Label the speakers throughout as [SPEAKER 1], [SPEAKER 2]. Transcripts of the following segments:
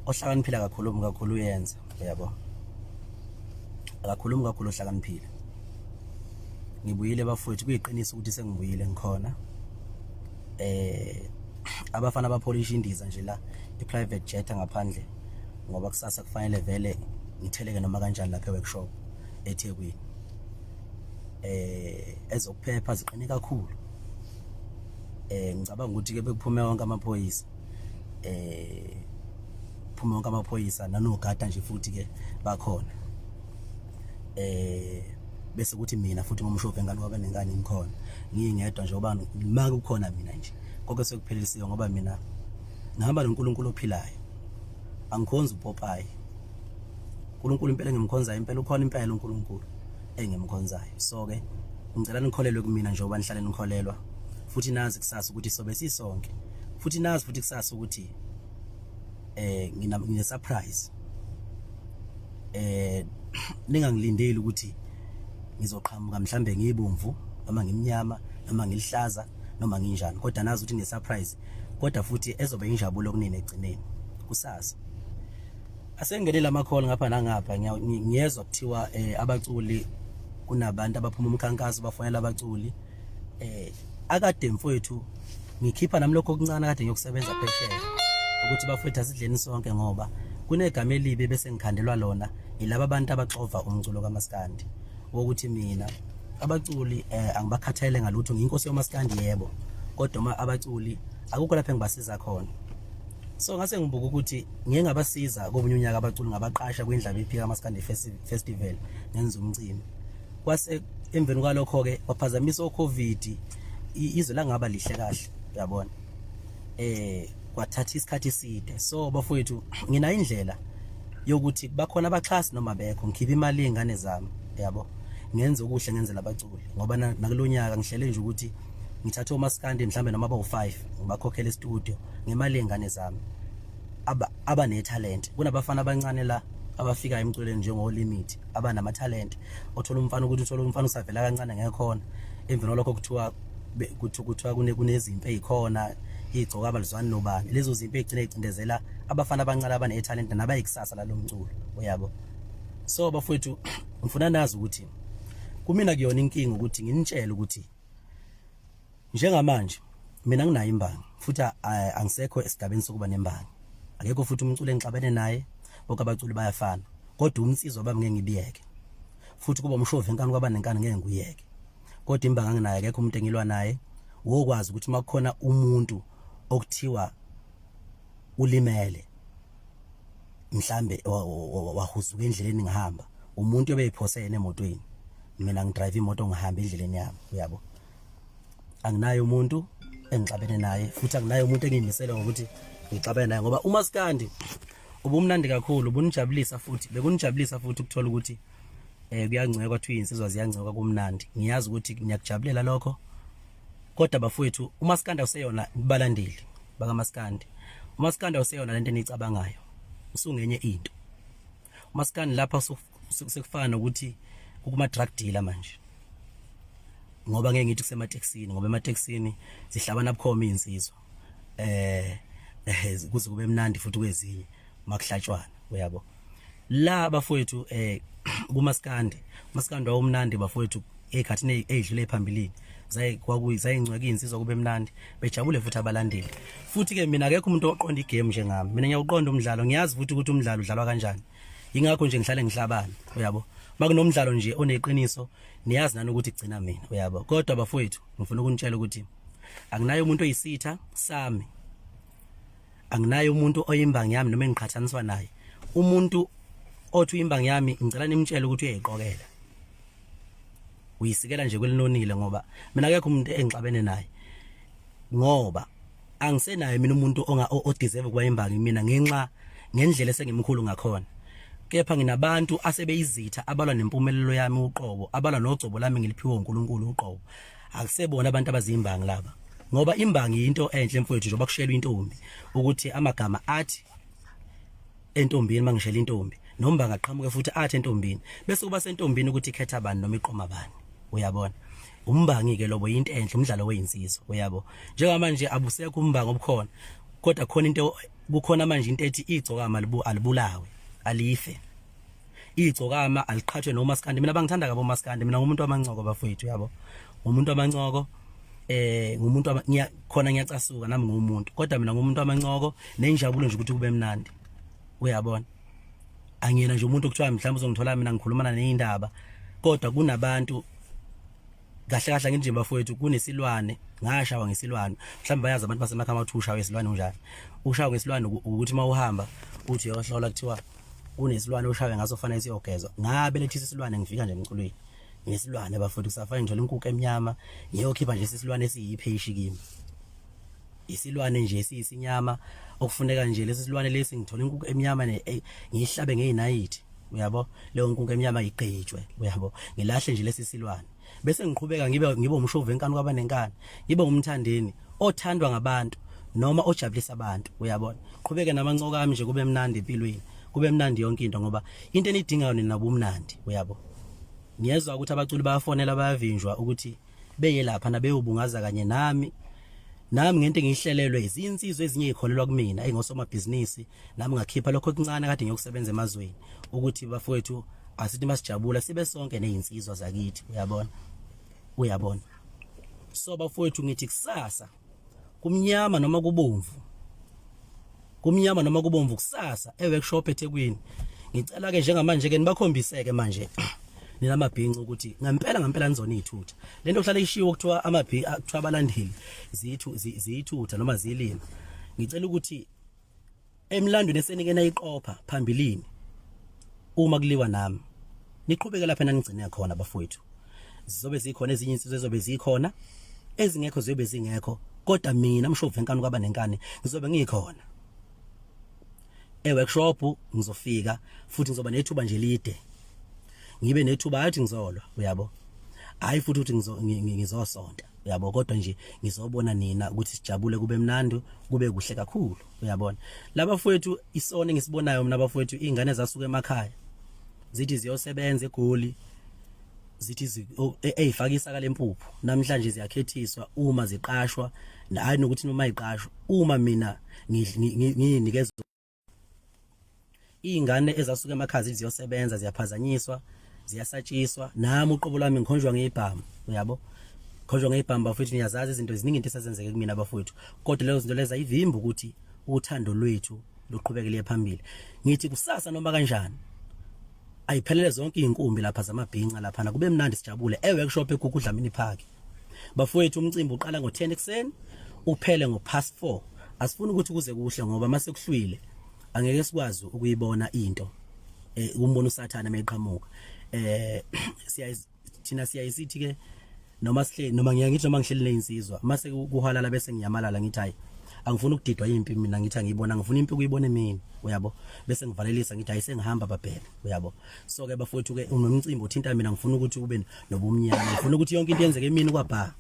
[SPEAKER 1] Ohlakaniphile akakhulumi kakhulu, uyenza, uyabo. Akakhulumi kakhulu ohlakaniphile. Ngibuyile bafowethu, kuyiqiniso ukuthi sengibuyile, ngikhona. Abafana bapholisha indiza nje la, i-private jet ngaphandle, ngoba kusasa kufanele vele ngitheleke noma kanjani lapha e-workshop eThekwini. Ezokuphepha ziqine kakhulu. Ngicabanga ukuthi ke bekuphume wonke amaphoyisa, phume wonke amaphoyisa nanogada nje futhi ke bakhona. Bese kuthi mina futhi ngomshophe ngani kwaba nenkani ngikhona ngingedwa nje, ngoba make kukhona mina nje konke sekuphelisiwe, ngoba mina ngihamba noNkulunkulu ophilayo, angikhonzi upopayi. uNkulunkulu impela engimkhonzayo, impela ukhona impela uNkulunkulu engimkhonzayo. So ke ngicela nikholelwe kumina njengoba nihlale nikholelwa, futhi nazi kusasa ukuthi sobe sisonke, futhi nazi futhi kusasa ukuthi ngine surprise. Ningangilindeli ukuthi ngizoqhamuka mhlambe ngibomvu noma ngimnyama noma ngilihlaza noma nginjani, kodwa nazi ukuthi ngine surprise, kodwa futhi ezobe injabulo kunini egcineni kusasa. Asengenele ama-call ngapha nangapha, ngiyezwa kuthiwa abaculi, kunabantu abaphuma umkhankaso bafonela abaculi. Akade mfowethu ngikhipha nami lokho okuncane kade ngiyokusebenza phesheya, ukuthi bafowethu asidleni sonke, ngoba kunegama elibi bese ngikhandelwa lona yilaba abantu abaxova umculo kaMaskandi, wokuthi mina abaculi angibakhathalele ngalutho. Ngiyinkosi yomaskandi yebo, kodwa uma abaculi akukho lapho engibasiza khona. So ngase ngibuka ukuthi ngike ngabasiza komunye unyaka abaculi, ngabaqasha kwindlaba iphika Maskandi Festival, ngenza umcimbi, kwase emveni kwalokho ke waphazamisa oCovid, izwe langaba lihle kahle, uyabona. Kwathatha isikhathi eside. So bafowethu, ngina indlela yokuthi bakhona abaxhasi noma bekho, ngikhipha imali yezingane zami, yabo, ngenze okuhle, ngenzela abaculi, ngoba nakulonyaka ngihlele nje ukuthi ngithathe omaskandi mhlambe noma abawu5, ngibakhokhele e-studio ngemali yezingane zami, aba netalent. Kunabafana abancane la abafika emculweni njengo-Limit abanama-talent, othola umfana ukuthi uthola umfana usavela kancane ngekhona, emveni kwalokho kuthiwa kuthiwa kunezimpi ey'khona, iy'gcoka abalizwani nobani, lezo zimpi ey'gcine y'cindezela abafana abancane abanethalente nabayikusasa lalo mculo, uyabo. So bafowethu, ngifuna nazi ukuthi kumina kuyona inkinga ukuthi nginitshele ukuthi njengamanje mina nginayo imbangi, futhi angisekho esigabeni sokuba nembangi. Akekho futhi umculo engixabene naye, bonke abaculi bayafana, kodwa umnsizwa bami ngeke ngibiyeke, futhi kuba umshovi enkani kwaba nenkani ngeke ngiyeke, kodwa imbangi anginayo, akekho umuntu engilwa naye. Wokwazi ukuthi makukhona umuntu okuthiwa ulimele, mhlambe wahuzuka endleleni ngihamba, umuntu obeyiphose yena emotweni, mina ngidrive imoto, ngihamba endleleni yami, uyabo. Anginaye umuntu engixabene naye, futhi anginaye umuntu engiyimisele ngokuthi ngixabene naye, ngoba umaskandi ubumnandi kakhulu, ubunijabulisa, futhi bekunijabulisa futhi ukuthola ukuthi kuyancekwa, kuthiwa insizwa ziyancekwa, kumnandi. Ngiyazi ukuthi niyakujabulela lokho, kodwa bafowethu, umaskandi awuseyona, kubalandeli bakamaskandi, umaskandi awuseyona lento enicabangayo, usungenye into umaskandi. Lapha sekufana nokuthi kukuma drug dealer manje, ngoba ngeke ngithi kusematekisini, ngoba ematekisini zihlabana bukhoma izinsizwa kuze kube mnandi futhi kwezinye makuhlatshwana, uyabo. La bafowethu, kumaskandi, umaskandi wawumnandi bafowethu ekhathini eyidlule phambilini, zaye kwakuyincweka izinsizwa, kube mnandi, bejabule futhi abalandeli. Futhi ke mina akekho umuntu oqonda igame njengami. Mina ngiyawuqonda umdlalo, ngiyazi futhi ukuthi umdlalo udlalwa kanjani, ingakho nje ngihlale ngihlabana, uyabo. Makunomdlalo nje oneqiniso, niyazi nani ukuthi gcina mina, uyabo. Kodwa bafowethu, ngifuna ukunitshela ukuthi anginaye umuntu oyisitha sami, anginaye umuntu oyimbangi yami noma engiqhathaniswa naye. Umuntu othi uyimbangi yami, ngicela nimtshele ukuthi uyayiqokela, uyisikela nje kwelinonile, ngoba mina akekho umuntu engixabene naye, ngoba angisenaye mina umuntu onga odeserve kuba imbangi mina ngenxa ngendlela esengimkhulu ngakhona. Kepha nginabantu asebeyizitha, abalwa nempumelelo yami uqobo, abalwa nogcobo lami ngiliphiwe uNkulunkulu uqobo. Akusebona abantu abazimbangi laba, ngoba imbangi into enhle mfowethu, njengoba kushelwa intombi ukuthi amagama athi entombini, mangishela intombi noma bangaqhamuka futhi athi entombini, bese kuba sentombini ukuthi ikhetha bani noma iqoma bani, uyabona. Umbangi ke lobo into enhle, umdlalo weyinsizwa, uyabo. Njengamanje abusekho umbango obukhona. Kodwa khona into, kukhona manje into ethi igcokama alibulawe, alife. Igcokama aliqhathwe nomaskandi. Mina bangithanda kabo maskandi, mina ngumuntu wamancoko bafowethu, yabo. Ngumuntu wamancoko, ngumuntu khona ngiyacasuka nami ngumuntu, kodwa mina ngumuntu wamancoko nenjabulo nje ukuthi kube mnandi. Uyabona? Angiyena nje umuntu okuthiwa mhlawumbe uzongithola mina ngikhulumana nezindaba, kodwa kunabantu kahle kahle ngithi nje bafowethu, kunesilwane, ngashawa ngesilwane. Mhlawumbe bayazi abantu basemakhaya ukuthi ushawa isilwane unjani. Ushawa ngesilwane ukuthi uma uhamba uthi uyohlola, kuthiwa kunesilwane oshawe ngaso, fanele siyogezwa. Ngabelethisa isilwane, ngifika nje emculweni ngesilwane bafowethu, kusafane ngithola inkukhu emnyama ngiyokhipha nje isilwane esiyipheshi kimi, isilwane nje esiyisinyama okufuneka nje lesi silwane lesi, ngithola inkukhu emnyama ngiyihlabe ngeyinayithi, uyabo, leyo nkukhu emnyama igqitshwe, uyabo, ngilahle nje lesi silwane, bese ngiqhubeka ngibe umshovu enkani kwabanenkani, ngibe umthandeni othandwa ngabantu noma ojabulisa abantu, uyabona, qhubeke namancoko ami nje, kube mnandi empilweni, kube mnandi yonke into, ngoba into enidingayo nina bumnandi, uyabo. Ngiyezwa ukuthi abaculi bayafonela, bayavinjwa ukuthi beye lapha nabeyobungaza kanye nami ngento engiyihlelelwe izinsizwa ezinye ezikholelwa kumina engosomabhizinisi, nami ngakhipha lokho okuncane kade ngiyokusebenza emazweni, ukuthi bafowethu asithi masijabula sibe sonke nezinsizwa zakithi, uyabona, uyabona. So bafowethu, ngithi kusasa kumnyama noma kubomvu, kumnyama noma kubomvu kusasa e-workshop eThekwini. Ngicela ke njengamanje ke nibakhombiseke manje nina amabhinci ukuthi ngempela ngempela nizona izithutha. Lento kuhlala ishiwo kuthiwa amabhinci, kuthiwa abalandeli zithu ziyithutha noma zilima. Ngicela ukuthi emlandweni esenike nayiqopha phambilini uma kuliwa nami, niqhubeke lapha enanigcine khona bafowethu. Zizobe zikhona ezinye insizwa ezobe zikhona, ezingekho ziyobe zingekho, kodwa mina mshovu enkani kwaba nenkani ngizobe ngikhona e-workshop. Ngizofika futhi ngizoba nethuba nje lide, ngibe nethuba, athi ngizolwa, uyabo, hayi futhi ukuthi ngizosonta, uyabo, kodwa nje ngizobona nina ukuthi sijabule, kube mnandi, kube kuhle kakhulu, uyabona. Laba fowethu, isona engisibonayo mina bafowethu, izingane zasuka emakhaya zithi ziyosebenza eGoli, zithi eyifaka isaka lempuphu, namhlanje ziyakhethiswa uma ziqashwa, hayi nokuthi noma iqashwa, uma mina ngiyinikeza izingane ezasuka emakhaya ziyosebenza, ziyaphazanyiswa, ziyasatshiswa. Nami uqobo lwami ngikhonjwa ngezibhamu, uyabo, khonjwa ngezibhamu bafowethu. Niyazazi izinto eziningi, into esazenzeke kumina bafowethu, kodwa lezo zinto lezi ayivimbi ukuthi uthando lwethu luqhubekele phambili. Ngithi kusasa noma kanjani ayiphelele zonke izinkumbi lapha zamabhinca lapha, kube mnandi, sijabule e-workshop eGugu Dlamini Park bafowethu. Umcimbi uqala ngo-10 ekuseni uphele ngo-past 4. Asifuni ukuthi kuze kuhle, ngoba mase kuhlwile angeke sikwazi ukuyibona into, umbona usathana meqhamuka. Siya thina siyayisithi ke noma sihle noma ngiya ngithi noma ngihleli nezinsizwa, mase kuhalala bese ngiyamalala, ngithi hayi, angifuni ukudidwa impi mina, ngithi angiyibona, ngifuna impi kuyibone mina, uyabo, bese ngivalelisa ngithi hayi, sengihamba babhele, uyabo. So ke bafowethu ke unomcimbi uthinta mina, ngifuna ukuthi ube nobumnyama, ngifuna ukuthi yonke into yenzeke emini kwabha,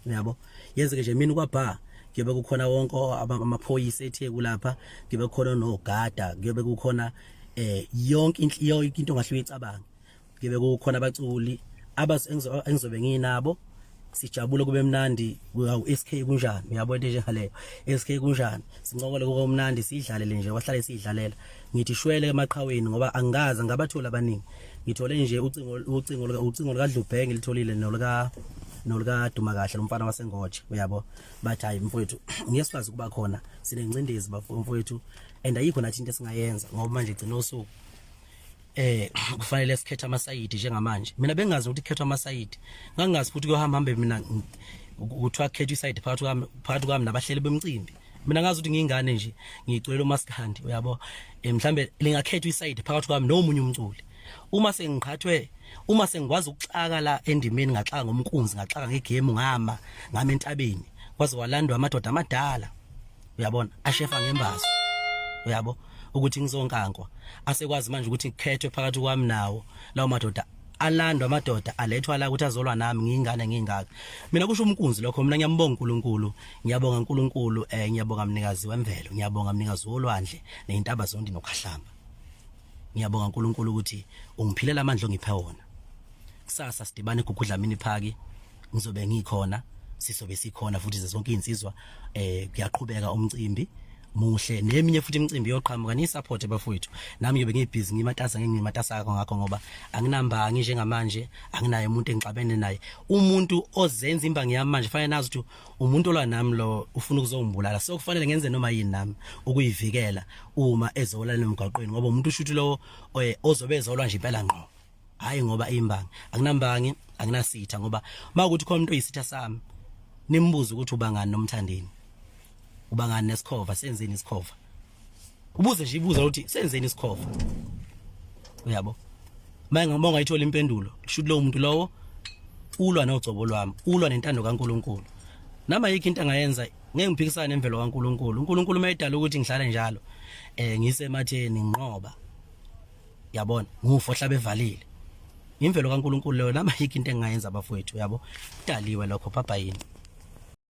[SPEAKER 1] uyabo, yenzeke nje emini kwabha. Kuyobe kukhona wonke amaphoyisa eTheku lapha, kuyobe kukhona nogada, kuyobe kukhona yonke into ongahle uyicabanga, kuyobe kukhona abaculi engizobe nginabo, sijabule, kube mnandi. SK kunjani, uyabo, into njengaleyo, SK kunjani, sincokole kube mnandi, sidlalele nje wahlale sidlalela. Ngithi shwele emaqhaweni ngoba angikaze ngabathola abaningi, ngithole nje ucingo lika Dlubhenge ngilitholile, noluka Duma kahle lomfana wasengoje, uyabo, bathi hayi mfowethu, ngeke sikwazi ukuba khona, sinengcindezi bafowethu, and ayikho nathi into esingayenza ngoba manje gcina usuku kufanele sikhethe amasayidi. Njengamanje mina bengazi ukuthi kukhethwa amasayidi, ngangazi futhi kuyohamba hambe mina kuthiwa kukhethwa isayidi phakathi kwami nabahleli bemcimbi. Mina ngazi ukuthi ngiyingane nje, ngiyiculela umaskandi, uyabo, mhlambe lingakhethwa isayidi phakathi kwami nomunye umculi uma sengiqhathwe, uma sengikwazi ukuxaka la endimeni, ngaxaka ngomkunzi, ngaxaka ngegame, ngama entabeni, kwaze walandwa amadoda amadala, uyabona, ashefa ngembazo, uyabo, ukuthi ngizonkankwa, asekwazi manje ukuthi kukhethwe phakathi kwami nawo lawo madoda, alandwa amadoda, alethwa la ukuthi azolwa nami, ngiyingane ngingaka mina, kusho umkunzi lokho. Mina ngiyambonga uNkulunkulu, ngiyabonga uNkulunkulu, ngiyabonga mnikazi wemvelo, ngiyabonga mnikazi wolwandle nezintaba zonke nokhahlamba, ngiyabonga uNkulunkulu ukuthi ungiphilela amandla ongiphe wona. Kusasa sidibane eGugu Dlamini Park, ngizobe ngikhona, sizobe sikhona futhi zonke izinsizwa. Kuyaqhubeka umcimbi. Muhle neminye futhi imicimbi yoqhamuka ni-support bafowethu. Nami ngiyobe ngibhizi ngimatasa, ngeke ngimatasa ngakho ngoba anginambangi njengamanje, anginaye umuntu engixabene naye. Umuntu ozenza imbangi yami manje fanele nazi ukuthi umuntu olwa nami lo ufuna ukuzongibulala, so kufanele ngenze noma yini nami ukuyivikela uma ezolala emgwaqweni, ngoba umuntu ushuthi lowo ozobe ezolwa nje impela ngqo, hayi ngoba imbangi. Anginambangi, anginasitha, ngoba makuthi khona umuntu oyisitha sami nimbuze ukuthi ubangani nomthandeni, ubangani nesikhova, senzeni isikhova, ubuze nje, ibuza ukuthi senzeni isikhova, uyabo? Manje ngoba ungayithola impendulo, shuthi lowo muntu lowo ulwa nogcobo lwami, ulwa nentando kaNkuluNkulu. Nama yikho into angayenza, ngeke ngiphikisane nemvelo kaNkuluNkulu. UNkulunkulu mayidala ukuthi ngihlale njalo ngisematheni nginqoba, yabona, ngufo hlaba evalile, imvelo kaNkuluNkulu leyo. Nama yikho into engingayenza bafowethu, yabo, kudaliwe lokho. Baba yini.